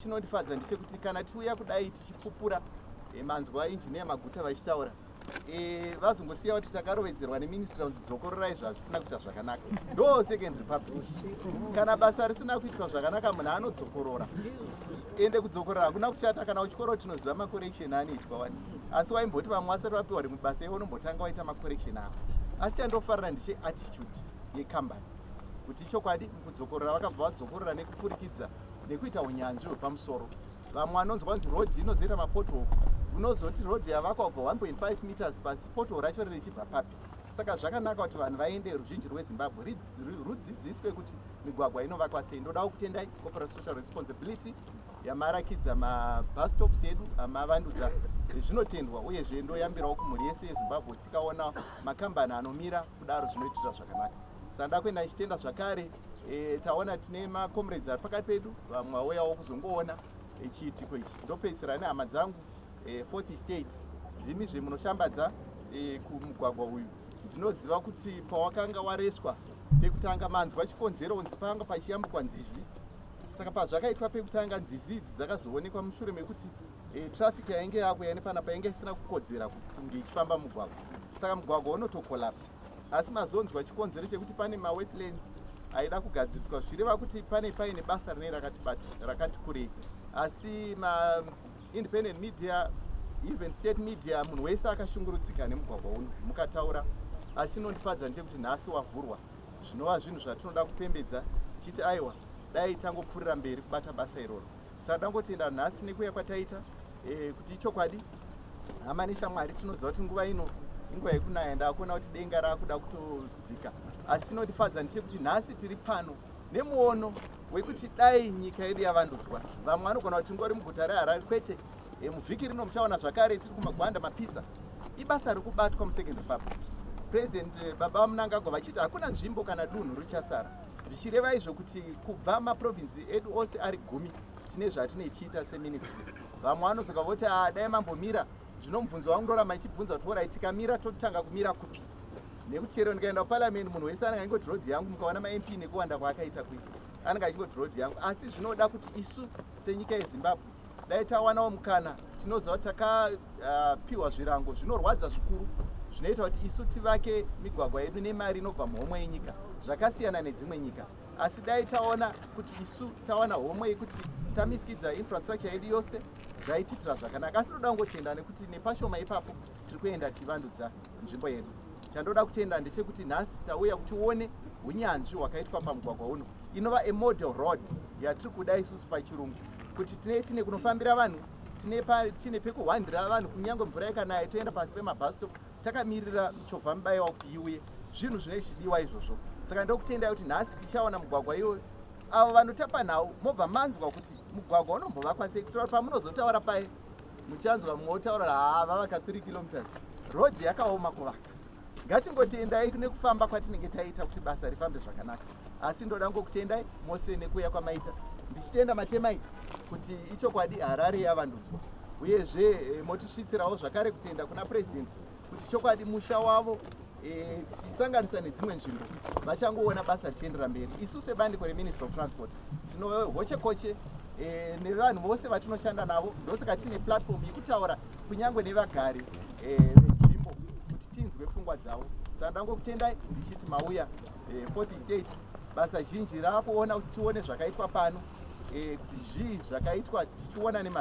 Chinondifadza ndechekuti kana tiuya kudai tichipupura manzwa Engineer Maguta vachitaura, vazongosiya kuti takarovedzerwa neministry kunzi dzokororai zvazvisina kuita zvakanaka. Ndo Second Republic. Kana basa risina kuitwa zvakanaka, munhu anodzokorora. Ende kudzokorora hakuna kuchata. Kana uchikoro tinoziva macorrection anoitwa wani, asi waimboti vamwe vasati vapiwa rimwe basa, iwe unombotanga waita macorrection ako. Asi chandofarira ndecheattitude yekambani, kuti ichokwadi mukudzokorora vakabva vadzokorora nekupfurikidza nekuita unyanzvi hwepamusoro. Vamwe vanonzwa kunzi road inozoita mapothole, unozoti road yavakwa kubva 1.5 meters pasi, pothole racho richibva papi? Saka zvakanaka kuti vanhu vaende, ruzhinji rweZimbabwe rudzidziswe kuti migwagwa inovakwa sei. Ndoda kutendai corporate social responsibility yamarakidza mabus stops edu amavandudza, zvinotendwa. Uyezve ndoyambirawo kumhuri yese yeZimbabwe, tikaona makambani anomira kudaro zvinoitira zvakanaka. Saka ndakuenda ndichitenda zvakare. Taona tine macomrades ari pakati pedu, vamwe vauyawo kuzongoona chiitiko ichi. Ndopedzisira nehama dzangu, Fourth Estate, ndimizve munoshambadza kumugwagwa uyu. Ndinoziva kuti pawakanga wareswa pekutanga, manzwa chikonzero kunzi panga pachiyambukwa nzizi. Saka pazvakaitwa pekutanga, nzizi idzi dzakazoonekwa mushure mekuti traffic yainge yakuya nepanapa yainge isina kukodzera kunge ichifamba mugwagwa, saka mugwagwa unotocollapsa. Asi mazonzwa chikonzero chekuti pane mawetlands aida kugadziriswa, zvichireva kuti pane paine basa rinenge rakati kurei. Asi maindependent media, even state media, munhu wese akashungurudzika nemugwagwa uno mukataura. Asi chinondifadza ndechekuti nhasi wavhurwa, zvinova zvinhu zvatinoda kupembedza chiti aiwa, dai tangopfuurira mberi kubata basa iroro. Saka dangotenda nhasi nekuuya kwataita, kuti ichokwadi, hama neshamwari, tinoziva kuti nguva ino inguva yekunaya. Ndakuona kuti denga raakuda kutodzika. Asi chinondifadza ndechekuti nhasi tiri pano nemuono wekuti dai nyika yedu yavandudzwa. Vamwe vanogona kuti tingori muguta reHarare. Kwete. Muvhiki rino muchaona zvakare tiri kuMagwanda, Mapisa. Ibasa riri kubatwa muSecond Republic. President Baba Mnangagwa vachiti hakuna nzvimbo kana dunhu richasara, zvichireva izvo kuti kubva maprovinsi edu ose ari 10 tine zvatinoichiita seministry. Vamwe vanodzoka voti, "A, dai mambomira." Zvino mubvunzo wangu ndoramba ichibvunza kuti, alright, tikamira totanga kumira kupi? Nekuti chero ndikaenda kuparliament, munhu wese anenge achingoti road yangu. Mukaona maMP nekuwanda kwaakaita kuita, anenge achingoti road yangu. Asi zvinoda kuti isu senyika yeZimbabwe dai tawanawo mukana. Tinoziva kuti takapiwa zvirango zvinorwadza zvikuru, zvinoita kuti isu tivake migwagwa yedu nemari inobva muhomwe yenyika, zvakasiyana nedzimwe nyika. Asi dai taona kuti isu tawana homwe yekuti tamisikidza infrastructure yedu yose, zvaitiitira zvakanaka. Asi ndoda kungotenda nekuti nepashoma ipapo tiri kuenda tichivandudza nzvimbo yedu. Chandoda kutenda ndechekuti nhasi tauya kuti tione unyanzvi hwakaitwa pamugwagwa uno, inova amodel road yatiri kuda isusu pachirungu, kuti tine kunofambira vanhu, tine pekuhwandira vanhu. Kunyange mvura ikanaya, toenda pasi pemabus stop takamirira michovha mubayiwa kuti iuye. Zvinhu zvine zvichidiwa izvozvo. Saka ndokutendai kuti nhasi tichaona mugwagwa iwoyo. Avo vanotapa nhau, mobva manzwa kuti mugwagwa unombovakwa sei, kuitira kuti pamunozotaura paye muchanzwa mumwe otaura, "Haa, vavaka 3 kilometers." Road yakaoma kuvaka. Ngatingotendai nekufamba kwatinenge taita kuti basa rifambe zvakanaka. Asi ndoda ngokutendai mose nekuuya kwamaita, ndichitenda Matemai kuti ichokwadi Harare yavandudzwa. Uyezve motisvitsirawo zvakare kutenda kuna President kuti chokwadi musha wavo, tichisanganisa nedzimwe nzvimbo, vachangoona basa richiendera mberi. Isu sebandiko reMinistry of Transport tinohochekoche nevanhu vose vatinoshanda navo. Ndosaka tine platform yekutaura kunyange nevagari venzvimbo kuti tinzwe pfungwa dzavo. Saka ndangokutendai ndichiti mauya, Fourth Estate. Basa zhinji raakuona kuti tione zvakaitwa pano, kuti zvii zvakaitwa tichiona nema.